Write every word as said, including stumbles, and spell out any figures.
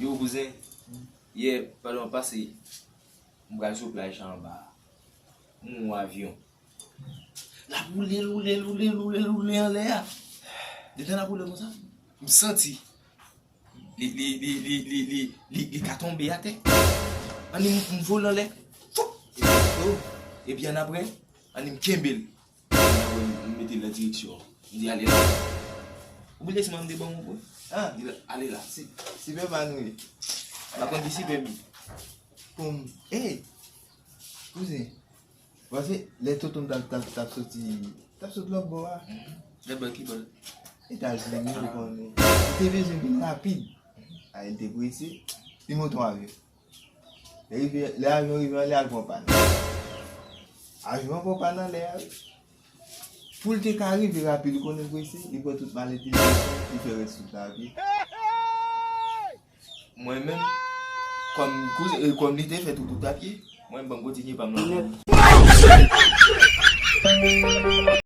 Yo, kouzen, yè, pandan m pase, m pral sou plaj anba a. M wè yon avyon. L ap woule, woule, woule, woule, woule anlè a. Detan l ap woule konsa, m santi li, li, li, li, li, li, li, li ka tonbe atè. Anni m, m vole anlè. Foup! Epi, oh, epi annapre, anni m kenbe l. Annapre, m mete l nan direksyon. M di, "Ale la." Ou bliye si mwen m te ban w pou? Ah, di, "Ale la." Si, Superman ou ye. M pa konn ki Superman. Pou m, hey, kouzen. Paske lè tonton m t ap, t ap, t ap soti, t ap sot lòt bò a. Lòt bò ki bò? Etazini, ou konnen. Li te bezwen vin rapid. A, li te prese. Li monte yon avyon. Lè rive, lè avyon rive anlè a, l pran pàn. Avyon an pran pàn anlè a, wi. Pou l te ka rive rapid, ou konnen l prese, li pran tout malèt li, li fè rès tout la a pye. Mwen menm, kòm, kouzen, e, kòm li te fè tout wout a pye, mwen menm, ban m kontinye pa m nan.